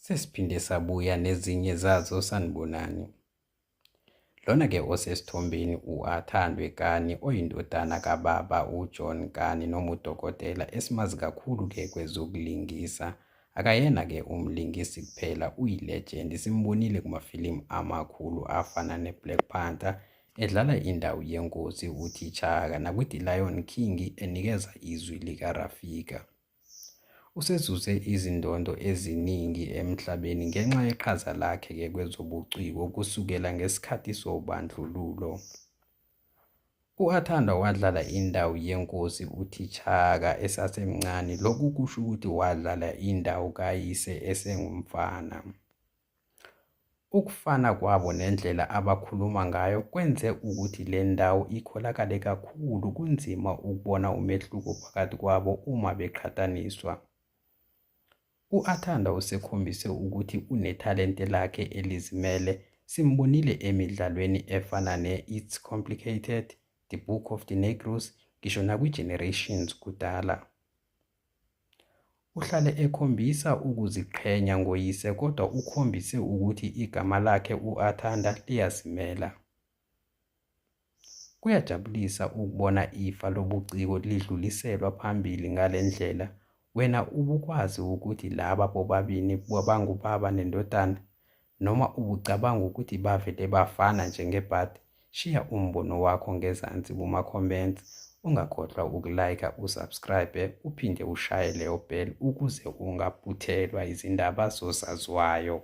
Sesiphinde sabuya nezinye zazo sanibonani. Lona ke osesithombeni u-Athandwe Kani oyindodana kababa uJohn Kani noma udokotela esimazi kakhulu ke kwezokulingisa. Akayena ke umlingisi kuphela uyi-legend simbonile kumafilimu amakhulu afana ne-Black Panther edlala indawo yenkosi uT'Chaka nakwi-The Lion King enikeza izwi likaRafika. Usezuze izindondo eziningi emhlabeni ngenxa yeqhaza lakhe-ke kwezobuciko kusukela ngesikhathi sobandlululo. U-Athandwa wadlala indawo yenkosi uT'Chaka esasemncane, lokhu kusho ukuthi wadlala indawo kayise esengumfana. Ukufana kwabo nendlela abakhuluma ngayo kwenze ukuthi le ndawo ikholakale kakhulu kunzima ukubona umehluko phakathi kwabo uma beqhathaniswa. U-Athandwa usekhombise ukuthi unethalente lakhe elizimele, simbonile emidlalweni efana ne-It's Complicated, The Book of the Negroes ngisho nakwiGenerations kudala. Uhlale ekhombisa ukuziqhenya ngoyise kodwa ukhombise ukuthi igama lakhe u-Athanda liyazimela. Kuyajabulisa ukubona ifa lobuciko lidluliselwa phambili ngale ndlela. Wena ubukwazi ukuthi laba bobabili bangubaba nendodana? Noma ubucabanga ukuthi bavele bafana nje ngebhadi? Shiya umbono wakho ngezansi kuma-comments. Ungakhohlwa uku-like, u-subscribe uphinde ushaye leyo bell ukuze ungaphuthelwa izindaba zosaziwayo.